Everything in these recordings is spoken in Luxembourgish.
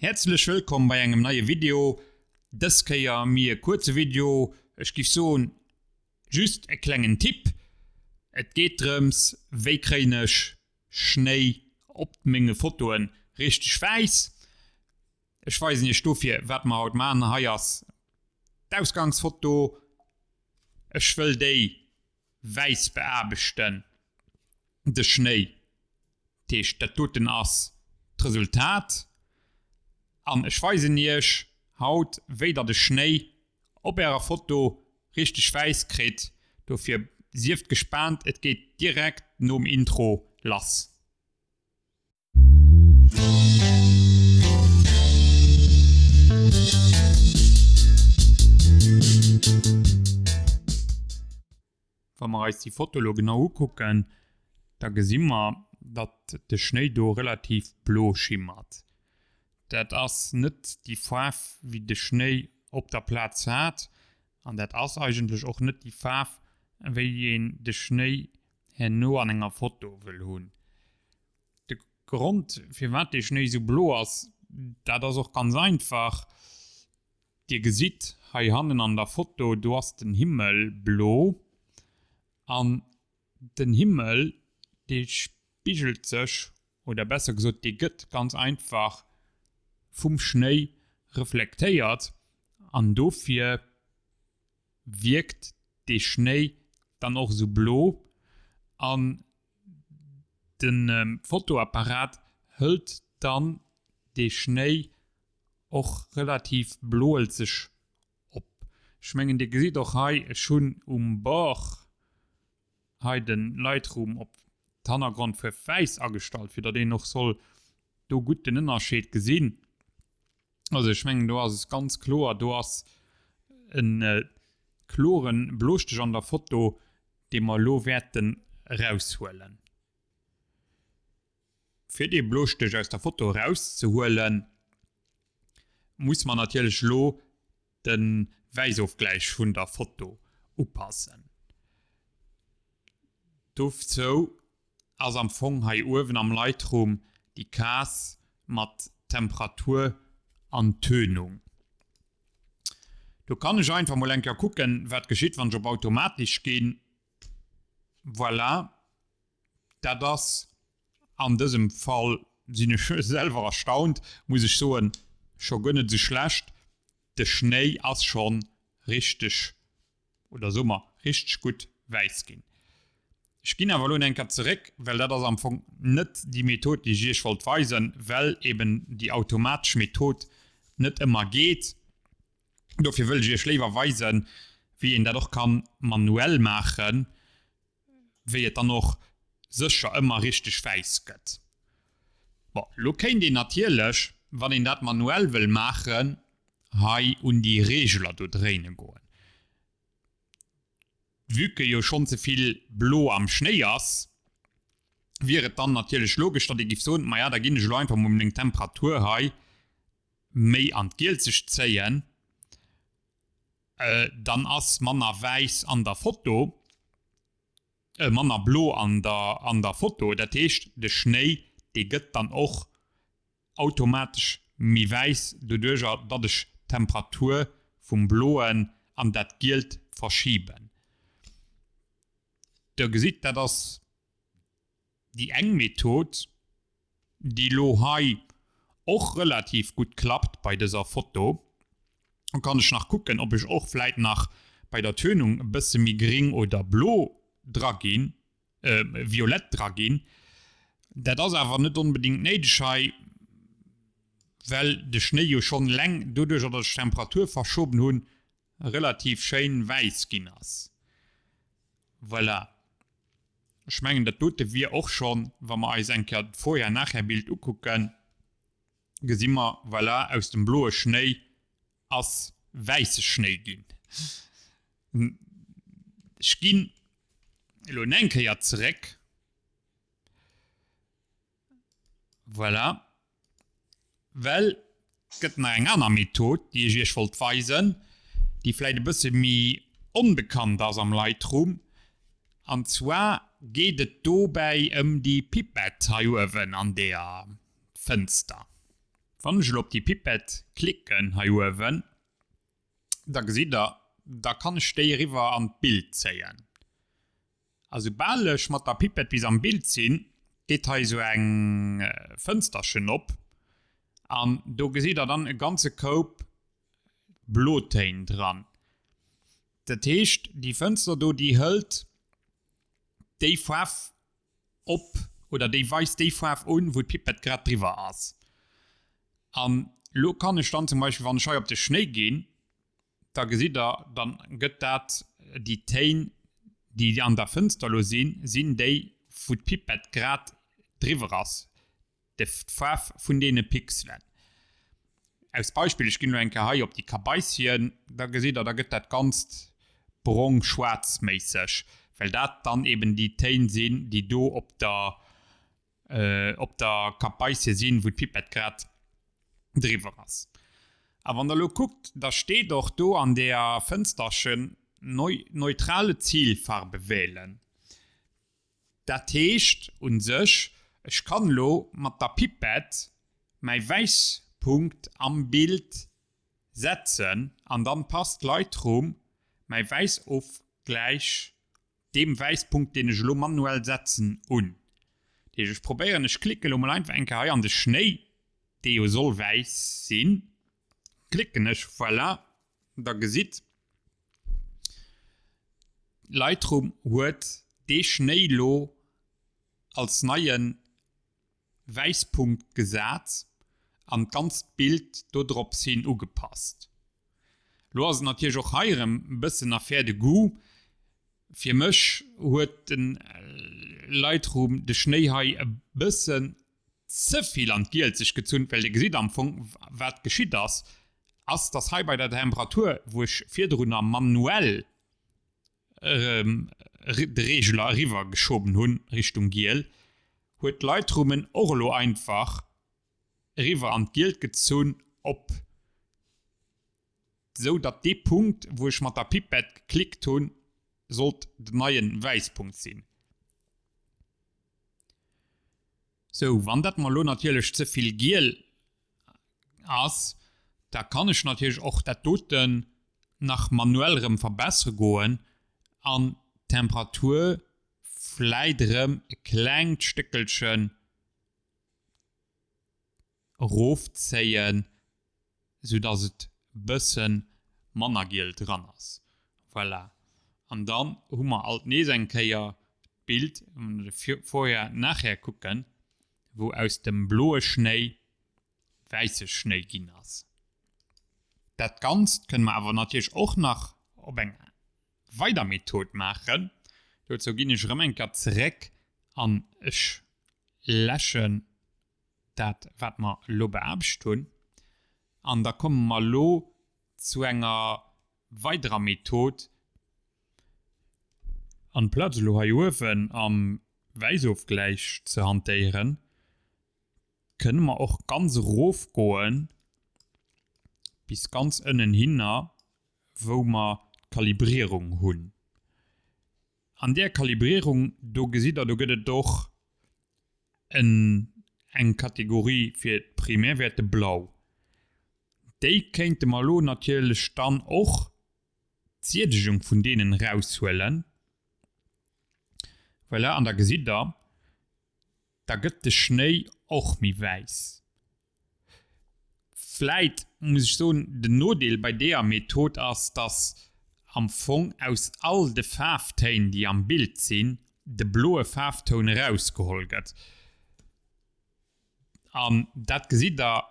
Häerzlech wëllkomm bei engem neie Video. Dës Kéier méi e kuerze Video, ech giff soen just e klengen Tipp. Et geet drëms wéi kréien ech Schnéi op menge Fotoen richteg wäiss. Ech weisen iech dofir wat mer haut man. Hei ass d'Ausgangsfoto, ech wëll déi wäiss beaarbechten, de Schnéi. Dat heescht, dat doten ass d'Resultat. An ech weisen iech haut, wéi der de Schnéi op ärer Foto richteg wäiss kritt. Dofir sieft gespaant, et geet direkt nom Intro lass. Wa mer eis déi Foto elo genau ukucken, da gesi mer, datt de Schnéi do relativ blo schimmert. Dat ass net déi Faarf, wéi de Schnéi op der Plaz hat, an dat ass eigentlech och net déi Faarf, wéi een de Schnéi herno an enger Foto wëll hunn. De Grond firwat dee Schnéi sou blo ass, dat ass och ganz einfach. Dir gesitt hei hannen an der Foto, do ass den Himmel blo an den Himmel dee spigelt sech, oder besser gesot dee gëtt ganz einfach vum Schnéi reflektéiert an dofir wierkt dee Schnéi dann och esou blo an de Fotoapparat hëlt dann dee Schnéi och relativ bloelzeg op. Ech mengen dir gesitt och hei, ech hunn um Bord hei de Lightroom op d'Hannergrondfuerf wäiss agestallt, fir datt een och soll do gutt den Ënnerscheed gesinn. Also ech mengen do ass es ganz kloer, do ass e kloren Blostech an der Foto, dee mer elo wäerten eraushuelen. Fir dee Blostech aus der Foto erauszehuelen, muss mer natierlech elo de Wäissofgläich vun der Foto upassen. Dozou ass am Fong hei uewen am Lightroom déi Case mat Temperatur an Tönung. Do kann ech einfach mol eng Kéier kucken wat geschitt wann ech op automatisch ginn. Voilà, dat ass an dësem Fall, sinn ech selwer erstaunt, muss ech soen, scho guer net esou schlecht. De Schnéi ass schonn richteg oder soe mer richteg gutt wäiss ginn. Ech ginn awer elo eng Kéier zeréck, well dat ass am Fong net déi Method, déi ech Iech wollt weisen, well eben déi automatesch Method net ëmmer geet. Dofir wëll ech Iech léiwer weisen, wéi een dat och ka manuell maachen, wéi et dann och sécher ëmmer richteg wäiss gëtt. Bon, elo kéint een natierlech, wann een dat manuell wëll maachen, hei un déi Reegeler do dréine goen. Vue que jo schonn ze vill blo am Schnéi ass, wier et dann natierlech logesch, datt ee giff soen, maja da ginn ech elo einfach mol meng Temperatur hei méi an d'Gielzeg zéien, dann ass manner wäiss an der Foto, manner blo an der an der Foto. Dat heescht de Schnéi dee gëtt dann och automatesch méi wäiss doduercher datt ech d'Temperatur vum bloen an dat gielt verschiben. Der gesitt dat ass déi eng Method déi lo hei och relativ gutt klappt bei dëser Foto. Do kann ech nach kucken ob ech och vläit nach bei der Tönung e bësse méi gring oder blo dra ginn. Violett dra ginn. Dat ass awer net onbedingt néideg hei, well de Schnéi jo schonn eleng doduercher, datt ech d'Temperatur verschoben hunn, relativ schéin wäiss ginn ass. Voilà. Ech mengen dat dote wier och schonn, wa mer eis eng Kéier d'Vorher-Nachher-Bild ukucken, gesi mer, voilà, aus dem bloe Schnéi ass wäisse Schnéi ginn. Ech ginn elo eng Kéier zeréck. Voilà. Well et gëtt nach eng aner Method, déi ech iech wollt weisen, déi vläit e bësse méi onbekannt ass am Lightroom. An zwar geet et dobäi ëm déi Pipette hei uewen an deeër Fënster. Wann ech elo op déi Pipette klicken hei uewen, da gesitt der, da kann ech déi eriwwer an d'Bild zéien. A soubal ech mat der Pipette bis am Bild sinn, geet hei esou eng Fënsterchen op an do gesitt der dann e ganze Koup Blotéin dran. Dat heescht, déi Fënster do, déi hëlt déi Faarf op oder déi weist déi Faarf un, wou d'Pipette grad driwwer ass. An elo kann ech dann zum Beispill, wann ech hei op de Schnéi ginn, da gesitt Der, da gëtt dat déi Téin, déi an der Fënster elo sinn, sinn déi, wou d'Pipette grad driwwer ass, d'Faarf vun deene Pixelen. Aus Beispill, ech ginn elo eng Kéier hei op déi Kabaissien, da gesitt Der, da gëtt dat Ganzt brong-schwaarz-méisseg, well dat dann eben déi Téin sinn, déi do op der op der Kapaissie sinn, wou d'Pipette grad driwwer ass. A wann der elo kuckt, da steet och do an deeër Fënsterchen Neutrale Zielfarbe wählen. Dat heescht u sech, ech kann elo mat der Pipette mäi Wäisspunkt am Bild setzen an dann passt Lightroom mäi Wäissofgläich deem Wäisspunkt deen ech elo manuell setzen un. Dat heescht ech probéieren, ech klicken elo mol einfach eng Kéier hei an de Schnéi, dee jo soll wäiss sinn, klicken ech, voilà, da gesitt Lightroom huet dee Schnéi lo als neien Wäisspunkt gesat an d'ganzt Bild dodrops hin ugepasst. Lo ass et natierlech och hei erëm e bëssen Affaire de goût. Fir mech huet den Lightroom de Schnéi hei e bëssen ze vill an d'Gielzeg gezunn, well dir gesitt am Fong wat geschitt ass, ass dass hei bei der Temperatur, wou ech virdrunner manuell de Reegeler eriwwer geschoben hunn Richtung Giel, huet Lightroom en och elo einfach eriwwer an d'Gielt gezunn op sou datt dee Punkt wou ech mat der Pipette geklickt hunn sollt den neien Wäisspunkt sinn. Sou, wann dat mer elo natierlech ze vill giel ass, da kann ech natierlech och dat doten nach manuell erëm verbessere goen an d'Temperatur vläit erëm e klengt Stéckelchen erofzéien, sou dass et bëssen manner giel dran ass. Voilà, an dann hu mer alt nees eng Kéier d'Bild, wann mer Vorher Nachher kucken, wou aus dem bloe Schnéi wäisse Schnéi ginn ass. Dat Ganzt kënne mer awer natierlech och nach op eng weider Method maachen. Dozou ginn ech erëm eng Kéier zeréck an ech läschen dat wat mer elo beaarbecht hunn. An da komme mer elo zu enger weiderer Method. Amplaz elo hei uewen am Wäissofgläich ze hantéieren, kënne mer och ganz erof goen bis ganz ënnen hinner, wou mer d'Kalibrierung hunn. An där Kalibrierung do gesitt der, do gëtt et och en eng Kategorie fir d'Primärwäerte blau. Déi kéinte mer elo natierlech dann och d'Siedegung vun deenen eraushuelen. Voilà, an da gesitt der, da gëtt de Schnéi och méi wäiss. Vläit muss ech soen, den Nodeel bei deeër Method ass, dass am Fong aus all de Faarftéin déi am Bild sinn, de bloe Faarftoun erausgeholl gëtt. An dat gesitt der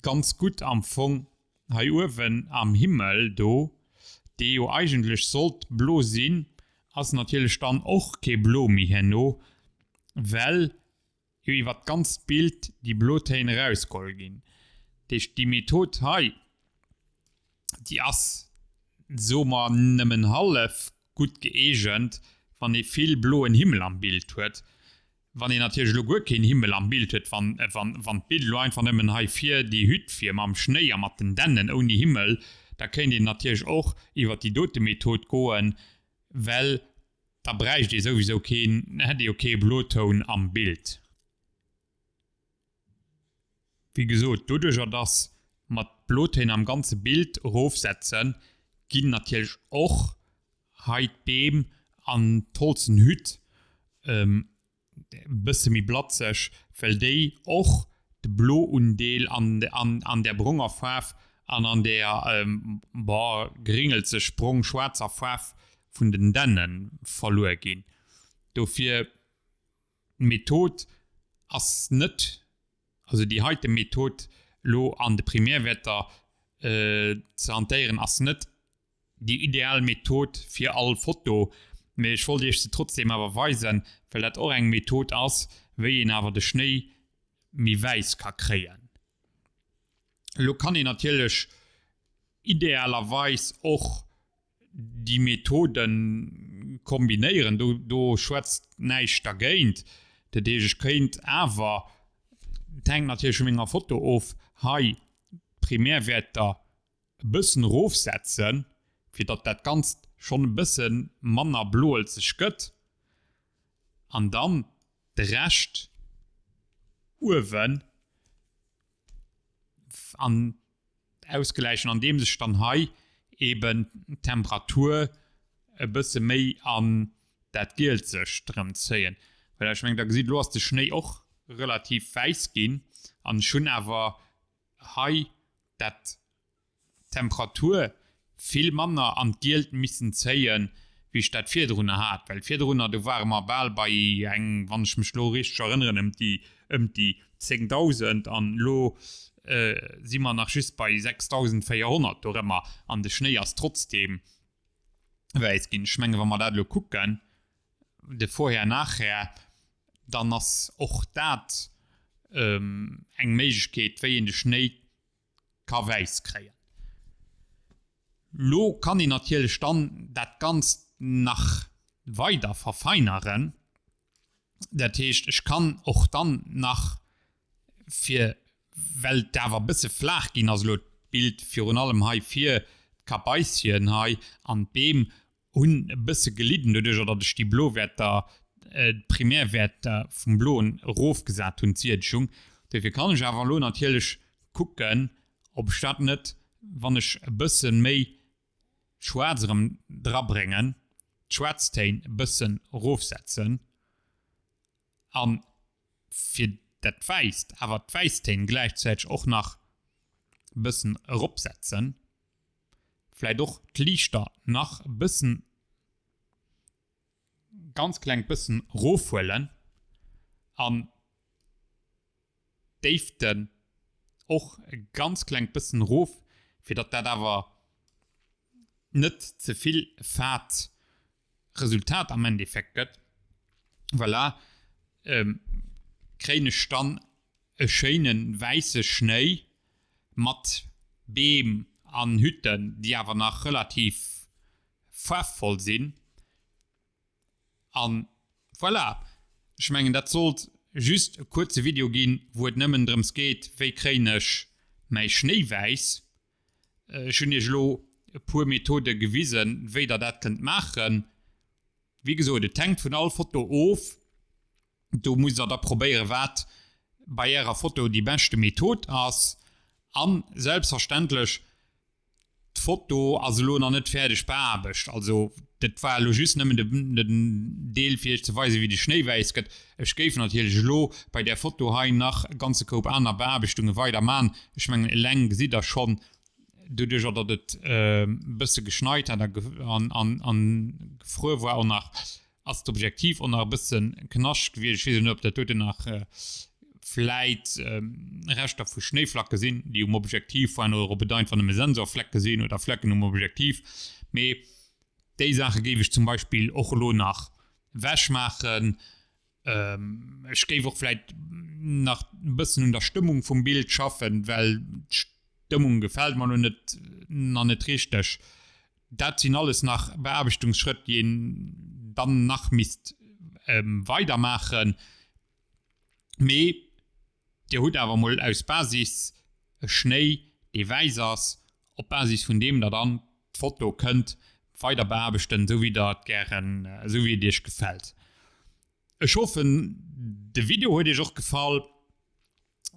ganz gutt am Fong hei uewen am Himmel do, dee jo eigentlech sollt blo sinn, ass natierlech dann och kee Blo méi herno, well jo iwwert d'ganzt Bild déi blo Téin erausgeholl ginn. Dat heescht, déi Method hei, déi ass, soe mer, nëmmen hallef gutt gëeegent, wann ee vill bloen Himmel am Bild huet. Wann een natierlech elo guer keen Himmel am Bild huet, wann, wann, wann d'Bild elo einfach nëmmen hei vir déi Hütt wier mam Schnéi a mat den Dännen ouni Himmel, da kéint een natierlech och iwwert déi dote Method goen, well da bräicht ee souwisou keen, hätt ee jo kee Blotoun am Bild. Wéi gesot, doduercher dass mer d'Blotéin am ganze Bild erofsetzen, ginn natierlech och hei d'Beem an d'holzen Hütt e bësse méi blatzeg, well déi och de Bloundeel an där bronger Faarf an an där, bon, gringelzeg brong-schwaarzer Faarf vun den Dänne verluer ginn. Dofir, d'Method ass net, also déi heite Method elo an de Primärwäerter ze hantéieren, ass net déi ideal Method fir all Foto, mee ech wollt iech se trotzdem awer weisen, well dat och eng Method ass, wéi een awer de Schnéi méi wäiss ka kréien. Elo kann een natierlech idealerweis och déi Methode kombinéieren, do do schwätzt näischt dergéint. Dat heescht, ech kéint awer, et hänkt natierlech vu menger Foto of, hei d'Primärwäerter e bëssen erofsetzen, fir datt dat Ganzt schonn e bësse manner bloelzeg gëtt, an dann de Rescht uewen an ausgläichen, andeems ech dann hei eben d'Temperatur e bësse méi an dat Gielzecht erëm zéien. Well ech mengen, der gesitt, elo ass de Schnéi och relativ wäiss ginn an ech hunn awer hei dat d'Temperatur vill manner an d'Gielt missen zéien, wéi ech dat virdrunner hat. Well virdrunner, do ware mer bal bei eng, wann ech mech elo richteg erënneren, ëm déi ëm déi 10.000 an elo si mer nach just bei 6.400 dorëmmer an de Schnéi ass trotzdeem wäiss ginn. Ech mengen, wa mer dat elo kucken, de Vorher-Nachher, dann ass och dat eng Méiglechkeet, wéi een de Schnéi ka wäiss kréien. Lo kann een natierlech dann dat Ganzt nach weider verfeineren. Dat heescht, ech kann och dann nach fir, well et awer e bësse flaach ginn ass elo d'Bild, virun allem hei vir d'Kabaisschen hei an d'Beem hunn e bësse gelidden doduercher, datt ech déi blo Wäerter, d'Primärwäerter vum Bloen erofgesat hunn, d'Siedegung. Dofir kann ech awer elo natierlech kucken, ob ech dat net, wann ech e bësse méi Schwaarz erëm drabréngen, d'Schwaarztéin e bëssen erofsetzen a fir dat Wäisst awer d'Wäisstéin gläichzäiteg och nach e bëssen eropsetzen, vläit och d'Liichter nach e bëssen, ganz klengt bëssen erofhuelen an d'Déiften och e ganz klengt bëssen erof, fir datt dat awer net ze vill fad Resultat am Endeffekt gëtt. Voilà, kréien ech dann e schéine wäisse Schnéi mat Beem an Hütten, déi awer nach relativ faarfvoll sinn. An voilà, ech mengen dat sollt just e kuerze Video ginn, wou et nëmmen drëms geet, wéi kréien ech mäi Schnéi wäiss. Ech hunn iech elo e puer Methode gewisen, wéi der dat kënnt maachen. Wéi gesot, et hänkt vun all Foto of. Do musst der da probéieren, wat bei ärer Foto déi beschte Method ass. An selbstverständlech, d'Foto ass elo nach net fäerdeg beaarbecht. Also dat war elo just nëmmen den Deel fir iech ze weisen, wéi de Schnéi wäiss gëtt. Ech géif natierlech elo bei där Foto hei nach e ganze Koup aner Beaarbechtunge weider man. Ech mengen eleng gesitt der schonn, doduercher datt et e bësse geschneit hat an gefruer war och nach, ass d'Objektiv och nach e bësse knascht gewiescht. Ech weess elo net, ob dat doten nach vläit Reschter vu Schnéiflacke sinn, déi um Objektiv waren, oder ob et einfach nëmme Sensorflecke sinn oder Flecken um Objektiv. Mee déi Saache géif ech zum Beispill och elo nach wechmaachen. Ech géif och vläit nach e bëssen un der Stëmmung vum Bild schaffen, well d'Stëmmung gefält mer elo net nach net richteg. Dat sinn alles nach Beaarbechtungsschrëtt, déi een dann nach misst weidermaachen. Mee Dir hutt awer emol aus Basis e Schnéi, dee wäiss ass, op Basis vun deem Der dann d'Foto kënnt weider beaarbechten, esou wéi Der et gären, esou wéi et Iech gefält. Ech hoffen, de Video huet Iech och gefall.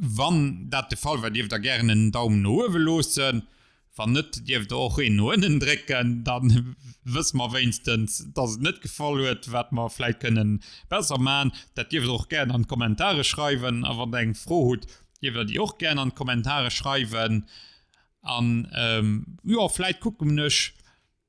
Wann dat de Fall war, dierft der gären en Daumen no uewe loossen. Wann net, dierft der och een no ënnen drécken, da wësse mer wéinstens, dass et net gefall huet, wat mer vläit kënnen besser man. Dat dierft der och gären an d'Kommentare schreiwen. A wann der eng Fro hutt, dierft der déi och gären an d'Kommentare schreiwen. An jo, vläit kucken ech,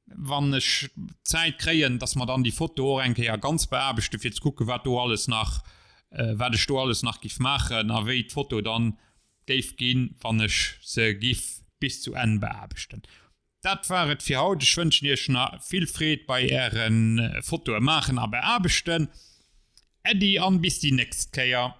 wann ech Zäit kréien, dass mer dann déi Foto och eng Kéier ganz beaarbechten, fir ze kucken, wat do alles nach, wat ech do alles nach giff maachen a wéi d'Foto dann géif ginn, wann ech se giff bis zu Enn beaarbechten. Dat war et fir haut. Ech wënschen iech nach vill Freed bei äre Fotoe maachen a beaarbechten. Äddi an bis déi nächst Kéier.